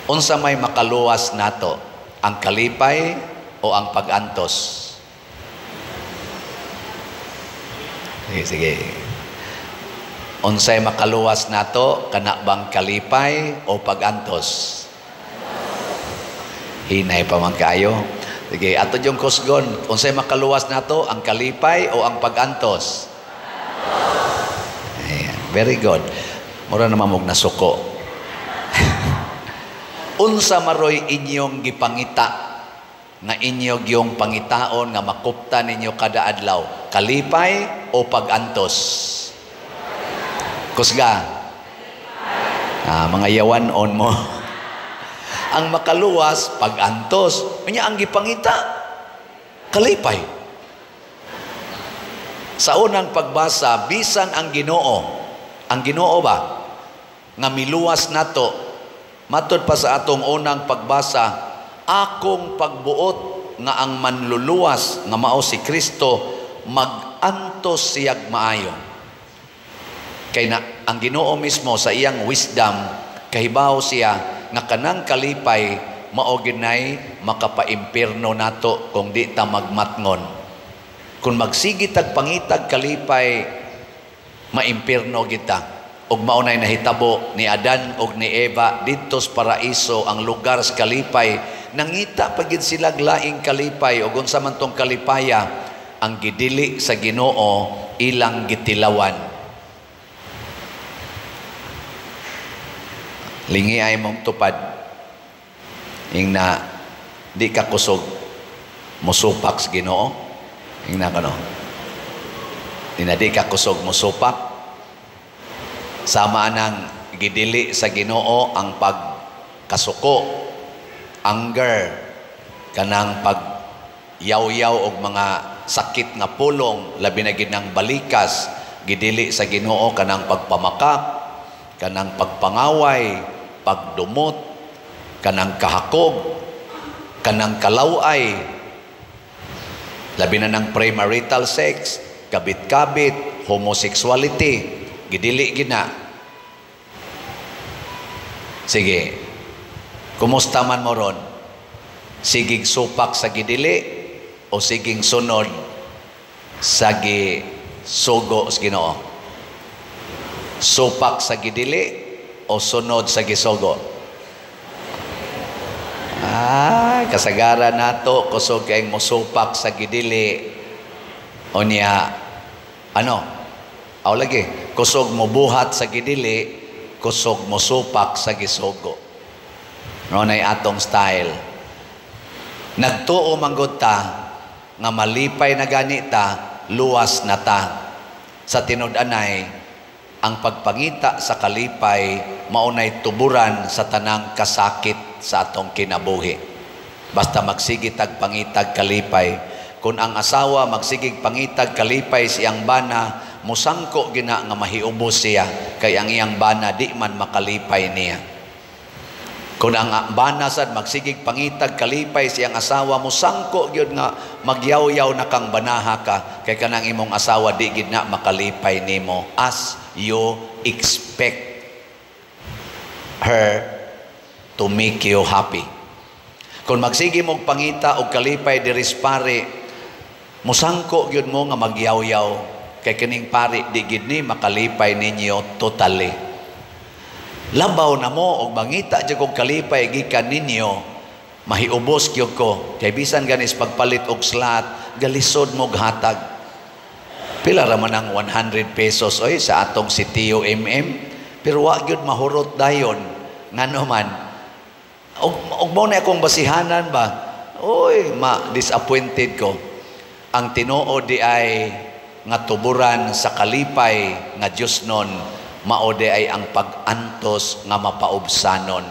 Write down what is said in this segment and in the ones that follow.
Unsa may makaluwas nato? Ang kalipay o ang pag-antos? Sige, sige. Unsay makaluwas nato, kana bang kalipay o pag-antos? Hinay pa man kayo. Sige, ato yung kusgon. Unsay makaluwas nato, ang kalipay o ang pag-antos? Ayan, very good. Mura naman mog nasuko. Unsa maroy inyong gipangita nga inyo gyung pangitaon nga makupta ninyo kada adlaw, kalipay o pag-antos? Kusga. Ah, mga yawan on mo. Ang makaluwas, pag-antos. Unya ang gipangita, kalipay. Sa unang pagbasa, bisan ang Ginoo, ang Ginoo ba nga miluwas nato, matod pa sa atong unang pagbasa, akong pagbuot nga ang manluluwas nga mao si Kristo magantos siyag maayo. Kay na ang Ginoo mismo sa iyang wisdom kahibaw siya nga kanang kalipay mao ginay makapaimpierno nato kung di ta magmatngon. Kung magsige tag pangitag kalipay, maimpierno kita. Ug mao nay nahitabo ni Adan ug ni Eva didto sa paraiso, ang lugar sa kalipay. Nangita pa gid sila laing kalipay, ug unsa man tong kalipaya, ang gidili sa Ginoo ilang gitilawan. Lingi ay mong tupad. Ingna di ka kusog musupak sa Ginoo. Ingna kano. Ingna di ka kusog musupak. Sama nang gidili sa Ginoo ang pagkasuko, anger, kanang pag yaw-yaw og mga sakit nga pulong, labi na gid nang balikas, gidili sa Ginoo kanang pagpamakak, kanang pagpangaway, pagdumot, kanang kahakog, kanang kalaway, labi na ng premarital sex, kabit-kabit, homosexuality, gidili gina. Sige, kumusta man mo ron? Sigig supak sa gidili o siging sunod sa gisugo sa Ginoo? Supak sa gidili o sunod sa gisugo? Ah, kasagaran nato kusog kay mosupak sa gidili. O niya, ano? Aw lagi, kusog mobuhat sa gidili, kusog mosupak sa gisugo. No nay atong style. Nagtuo manggod ta nga malipay na gani ta, luwas na ta. Sa tinud-anay, ang pagpangita sa kalipay maunay tuburan sa tanang kasakit sa atong kinabuhi. Basta magsige tag pangitag kalipay. Kung ang asawa magsigig pangitag kalipay siyang bana, musangko gina nga mahiubos siya kay ang iyang bana di man makalipay niya. Kung ang bana sad magsigig pangitag kalipay siyang asawa, musangko gyud nga magyawyaw na kang banaha ka kay kanang imong asawa di gid na makalipay nimo as you expect her to make you happy. Kung magsige mong pangita og kalipay diri sa pare, musangko gyud mo nga magyawyaw kay kining pare di gid ni makalipay ninyo totally. Labaw na mo og mangita jud kog kalipay gikan ninyo, mahiubos gyud ko kay bisan ganis pagpalit og slot, galisod mo hatag. Pila ra man ang 100 pesos oy sa atong si Tio MM, pero wa gyud mahurot dayon. Ngano man, og mo na akong basihanan ba, oy, ma-disappointed ko. Ang tinuod di ay nga tuburan sa kalipay nga Dios nun, mao di ay ang pag-antos nga mapaubsanon.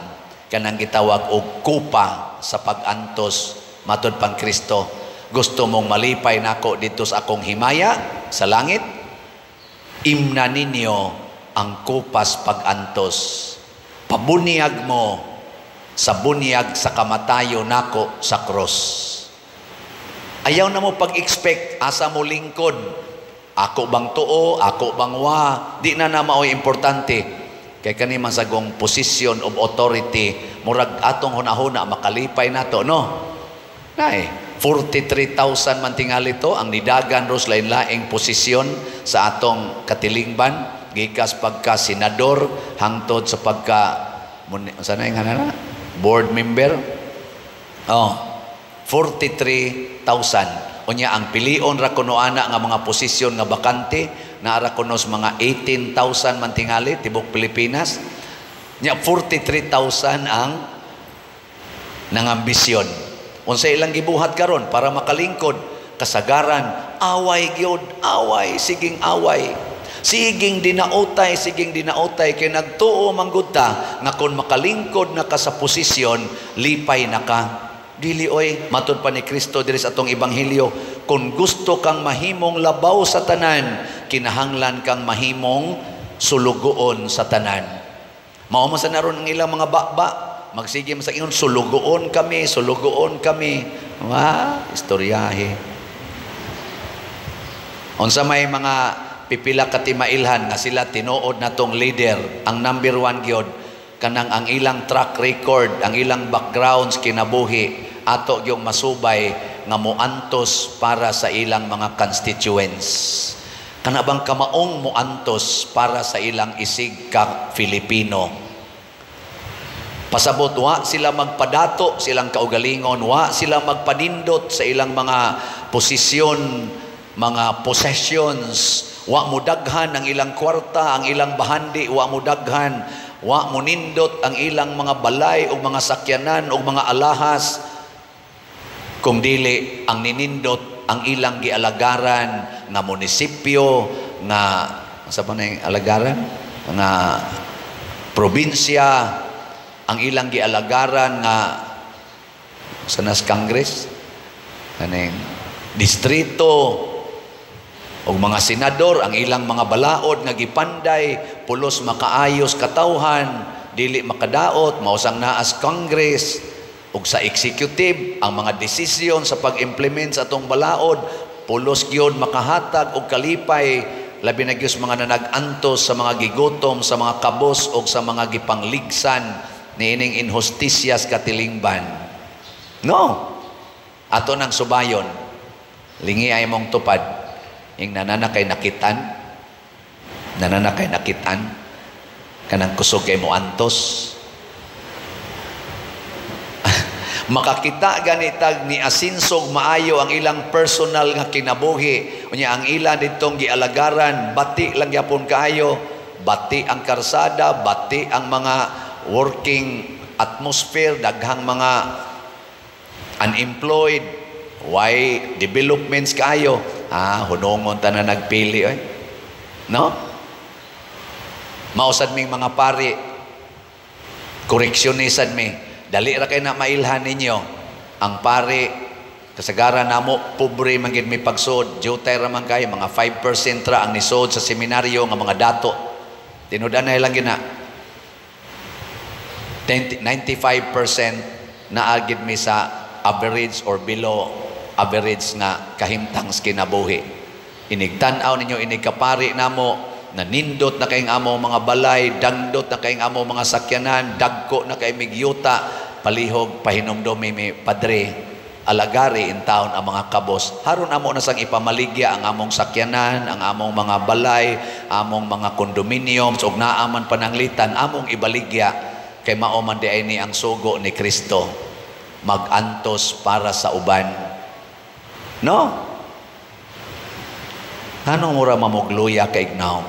Kanang gitawag og kupa sa pag-antos matud pang Kristo. Gusto mong malipay nako dito sa akong himaya sa langit, imna ninyo ang kupas pag-antos. Pabunyag mo sa bunyag sa kamatayo nako sa cross. Ayaw na mo pag-expect asa mo lingkod. Ako bang tuo, ako bang wa, di na na mao'y importante. Kay kani man sagong position of authority, Murag atong hunahuna makalipay nato, no? Nay, 43,000 man tingali to ang nidagan ros lain-laing posisyon sa atong katilingban, gikas pagka senador hangtod sa pagka sa na yung board member. Oh, 43,000. Unya ang pilion ra kuno ana nga mga posisyon nga bakante, naa ra kuno sa mga 18,000 man tingali tibok Pilipinas. Nya 43,000 ang nangambisyon. Unsa ilang gibuhat karon para makalingkod? Kasagaran, away gyud, away, siging away. Siging dinautay, siging dinautay kay nagtuo man gud ta nga kon makalingkod na ka sa posisyon, lipay na ka. Dili oy, matud pa ni Kristo diri sa atong ebanghelyo, kung gusto kang mahimong labaw sa tanan, kinahanglan kang mahimong sulugoon sa tanan. Mao man sa naron ang ilang mga baba, magsige man sa ingon, "Sulugoon kami, sulugoon kami." Wa, istoryahe. Unsa may mga pipila ka timailhan nga sila tinuod na tong leader, ang number one gyud, kanang ang ilang track record, ang ilang backgrounds kinabuhi, ato yung masubay nga muantos para sa ilang mga constituents. Kana bang kamaong muantos para sa ilang isig ka Filipino. Pasabot, wa sila magpadato silang kaugalingon, wa sila magpanindot sa ilang mga posisyon, mga possessions, wa mo daghan ang ilang kwarta, ang ilang bahandi, wa mo daghan, wa mo nindot ang ilang mga balay o mga sakyanan o mga alahas, kung dili ang ninindot ang ilang gialagaran nga munisipyo, nga sa pa na yung alagaran nga probinsya, ang ilang gialagaran nga sa nas Congress, kaning distrito og mga senador, ang ilang mga balaod nga gipanday pulos makaayos katawhan, dili makadaot, mausang naas Congress ug sa executive, ang mga desisyon sa pag-implement sa atong balaod pulos gyud makahatag og kalipay, labi na gyud sa mga nanag-antos, sa mga gigutom, sa mga kabos ug sa mga gipangligsan niining inhustisyas katilingban, no? Ato nang subayon, lingi ay mong tupad ing nanana kay nakitan, nanana kay nakitan kanang kusog kay mo antos. Makakita ganitag ni asinsog maayo ang ilang personal nga kinabuhi. Unya ang ilan ditong gialagaran, bati lang gyapon kaayo, bati ang karsada, bati ang mga working atmosphere, daghang mga unemployed, why developments kaayo. Ah, hunongon ta na nagpili oy. No? Mausad ming mga pari, koreksyonisad mi. Dali ra kay na mailhan ninyo. Ang pari, kasagaran namo pobre man gid mi pagsod, jutay ra man kayo, mga 5% ra ang nisod sa seminaryo nga mga dato. Tinud-an na lang gina. 95% naagid mi sa average or below average nga kahimtang sa kinabuhi. Inigtan-aw ninyo inig kapari namo, nanindot na kayong amo mga balay, dangdot na kayong amo mga sakyanan, dagko na kay migyuta, palihog pahinumdumi mi, "Padre, alagari in town ang mga kabos." Haron amo na sang ipamaligya ang among sakyanan, ang among mga balay, among mga condominiums, ug naaman pananglitan, among ibaligya, kay mao man di ay ni ang sugo ni Kristo, magantos para sa uban. No? Anong mura mamugluya kay ignaw?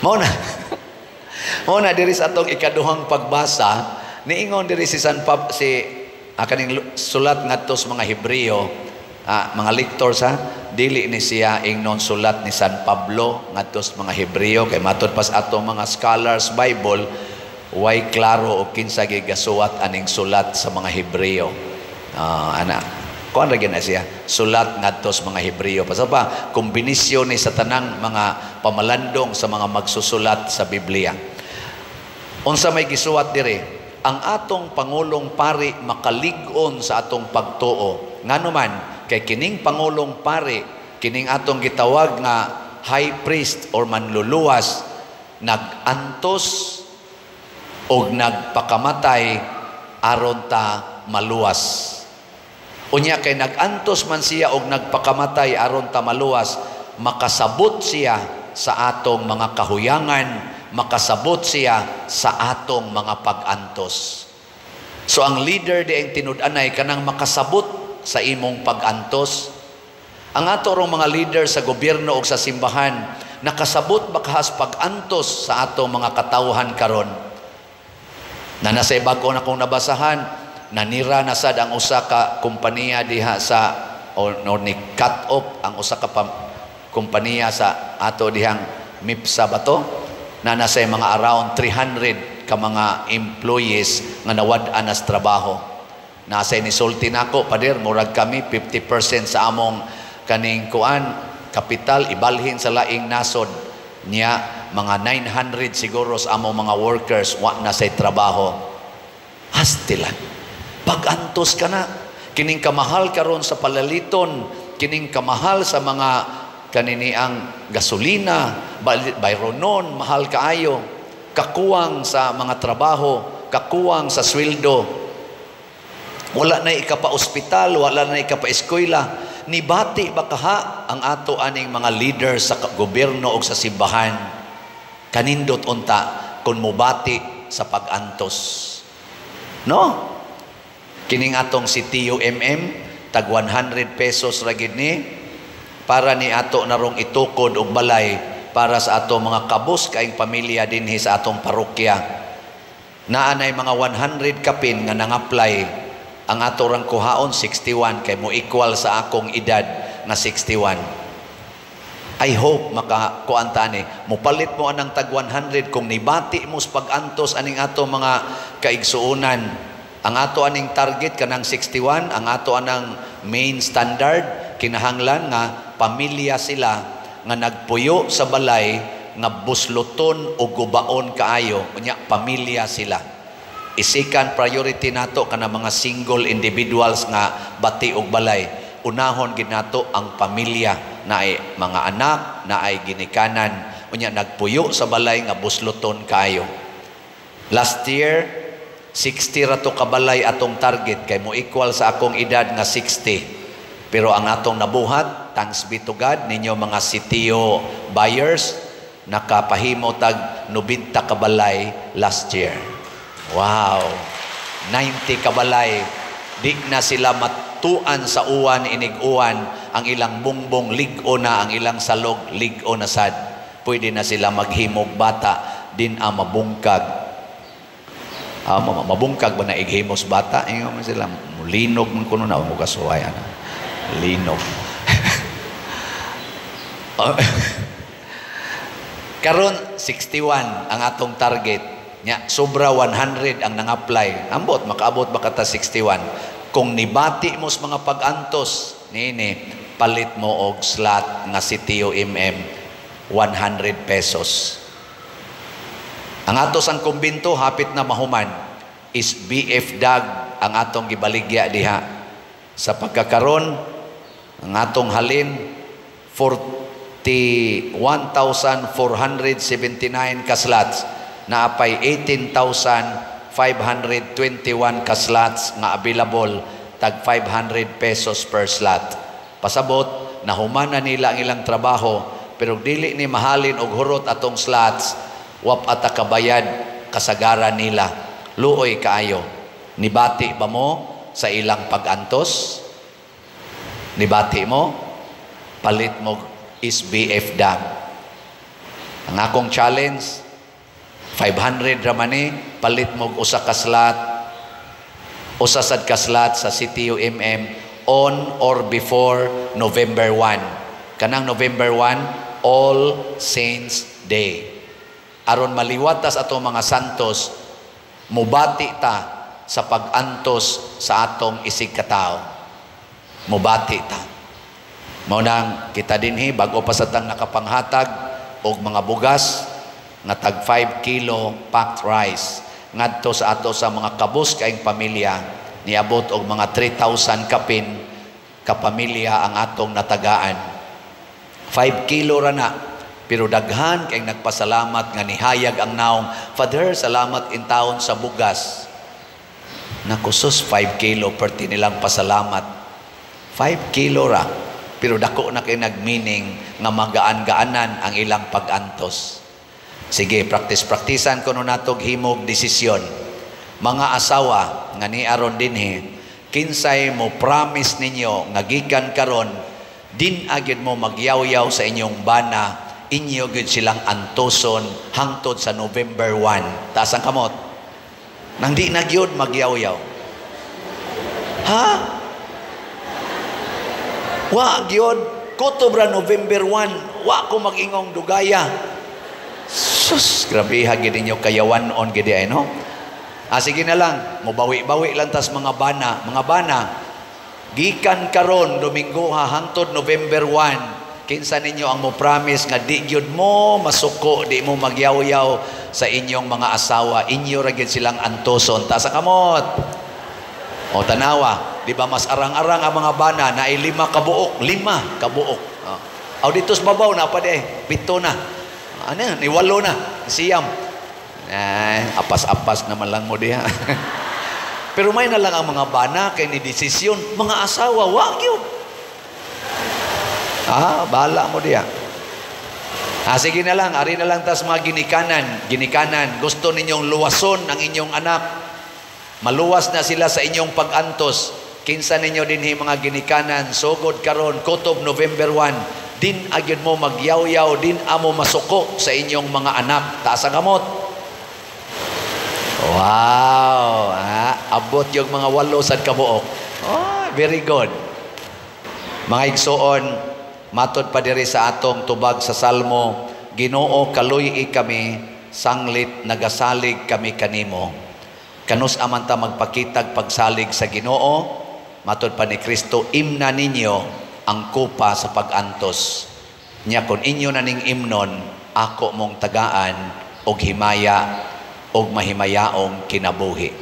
Mao na. Mao na diri sa atong ikaduhang pagbasa, niingon diri si San Pab si kaning sulat ngadto sa mga Hebreo, mga lectors ha, dili ni siya ingnon sulat ni San Pablo ngadto sa mga Hebreo kay matud pas atong mga scholars Bible, way klaro og kinsa gigasuwat aning sulat sa mga Hebreo. Ana kuan ra gyud na siya, sulat ngadto sa mga Hebreo. Basta pa kombinasyon ni sa tanang mga pamalandong sa mga magsusulat sa Biblia. Unsa may gisuwat diri? Ang atong pangulong pari makalig-on sa atong pagtuo. Ngano man kay kining pangulong pari, kining atong gitawag nga high priest or manluluwas, nagantos Ug nagpakamatay aron ta maluwas. Unya kay nag-antos man siya og nagpakamatay aron ta maluwas, makasabot siya sa atong mga kahuyangan, makasabot siya sa atong mga pag-antos. So ang leader di ang tinud-anay kanang makasabot sa imong pag-antos. Ang ato rong mga leader sa gobyerno o sa simbahan, nakasabot ba kahas pag-antos sa atong mga katawhan karon? Na nasa bago na kong nabasahan, nanira na sad ang usa ka kompanya diha sa o, no, ni cut off ang usa ka kompanya sa ato dihang MIPSA ba to, na nasa mga around 300 ka mga employees nga nawad-an nas trabaho. Nasa ni sulti nako, "Pader, murag kami 50% sa among kaning kuan kapital ibalhin sa laing nasod." Niya mga 900 siguro sa among mga workers wa na say trabaho. Hastilan. Pag-antos ka na, kining kamahal karon sa palaliton, kining kamahal sa mga kaniniang gasolina, bayronon, mahal kaayo, kakuwang sa mga trabaho, kakuwang sa sweldo. Wala na ikapa-ospital, wala na ikapa-eskwela. Nibati ba kaha ang ato aning mga leader sa gobyerno o sa simbahan? Kanindot unta kung mubati sa pag-antos. No? Kining atong si TUMM, tag 100 pesos ra gid ni para ni ato narong itukod og balay para sa ato mga kabus kaing pamilya dinhi sa atong parokya. Naa nay mga 100 kapin nga nang-apply. Ang ato rang kuhaon 61 kay mo equal sa akong edad nga 61. I hope makakuan ta ani. Mupalit mo anang tag 100 kung nibati mo sa pag-antos aning ato mga kaigsuonan. Ang ato aning target kanang 61, ang ato anang main standard kinahanglan nga pamilya sila nga nagpuyo sa balay nga busloton o gubaon kaayo, unya pamilya sila. I-second priority nato kana mga single individuals nga bati og balay. Unahon gid nato ang pamilya na ay mga anak, na ay ginikanan, unya nagpuyo sa balay nga busloton kaayo. Last year 60 ra to kabalay atong target kay mo equal sa akong edad nga 60. Pero ang atong nabuhat, thanks be to God, ninyo mga sitio buyers, nakapahimo tag 90 kabalay last year. Wow! 90 kabalay. Di na sila matuan sa uwan, inig-uwan, ang ilang bungbong lig-o na, ang ilang salog lig-o na sad. Pwede na sila maghimog bata, din ang mabungkag. Ah, mabungkag ba na ighimos bata? Ingon man sila, linog man kuno na mo kasuway ana. Linog. Oh. Karon 61 ang atong target. Nya sobra 100 ang nang-apply. Ambot makaabot ba kata 61? Kung nibati mo sa mga pag-antos niini, palit mo og slot nga si TUMM 100 pesos. Ang ato sang kumbinto hapit na mahuman is BF Dag ang atong gibaligya diha. Sa pagkakaron ang atong halin 41,479 ka slots, naapay 18,521 ka slots nga available, tag 500 pesos per slot. Pasabot nahuman na nila ang ilang trabaho, pero dili ni mahalin og hurot atong slots, wap ata kabayad kasagaran nila. Luoy kaayo. Nibati ba mo sa ilang pag-antos? Nibati mo? Palit mo is BF Dam. Ang akong challenge, 500 ra man ni, palit mo usa ka slot, usa sad ka slot sa CTUMM on or before November 1. Kanang November 1, All Saints Day. Aron maliwatas atong mga santos, mubati ta sa pag-antos sa atong isig katao. Mubati ta. Mao nang kita dinhi bag-o pa sa tang nakapanghatag og mga bugas nga tag 5 kilo packed rice ngadto sa ato sa mga kabus kaing pamilya. Niabot og mga 3,000 kapin kapamilya ang atong natagaan. 5 kilo ra na. Pero daghan kay nagpasalamat nga nihayag ang naong, "Father, salamat in taon sa bugas." Naku sus, 5 kilo perti nilang pasalamat. 5 kilo ra. Pero dako na kay nagmeaning nga magaan-gaanan ang ilang pag-antos. Sige, practice-practicean kuno natog himog desisyon. Mga asawa nga ni aron dinhi, kinsay mo promise ninyo nga gikan karon din agid mo magyawyaw sa inyong bana, inyo gyud silang antoson hangtod sa November 1? Taas ang kamot. Nang di na gyud magyawyaw. Ha? Wa gyud kutob ra November 1, wa ko mag-ingong dugaya. Sus, grabe ha gid ninyo kayawan-on gid ay, no? Ah, sige na lang, mobawi-bawi lang tas mga bana, mga bana. Gikan karon Domingo ha hangtod November 1, kinsa ninyo ang mo promise nga di gyud mo masuko, di mo magyawyaw sa inyong mga asawa, inyo ra gyud silang antoson? Taas ang kamot. O tanawa, di ba mas arang-arang ang mga bana na ay 5 kabuok, 5 kabuok. Oh. Aw dito sa babaw na pa di, 7 na. Ano, ni 8 na, 9. Eh, apas-apas naman lang mo diha. Pero may na lang ang mga bana kay ni desisyon, mga asawa, wag yun. Ah, bahala mo diha. Ah, sige na lang, ari na lang tas mga ginikanan, ginikanan, gusto ninyong luwason ang inyong anak. Maluwas na sila sa inyong pag-antos. Kinsa ninyo dinhi mga ginikanan, sugod karon kutob November 1, din agad mo magyawyaw, din amo masuko sa inyong mga anak? Taas ang kamot. Wow, ah, abot yung mga 8 sad kabuok. Oh, very good. Mga igsuon, matod pa diri sa atong tubag sa Salmo, "Ginoo, kaluy-i kami, sanglit nagasalig kami kanimo." Kanus aman ta magpakitag pagsalig sa Ginoo? Matod pa ni Kristo, "Imna ninyo ang kupa sa pag-antos." Nya kon inyo na ning imnon, ako mong tagaan og himaya og mahimayaong kinabuhi.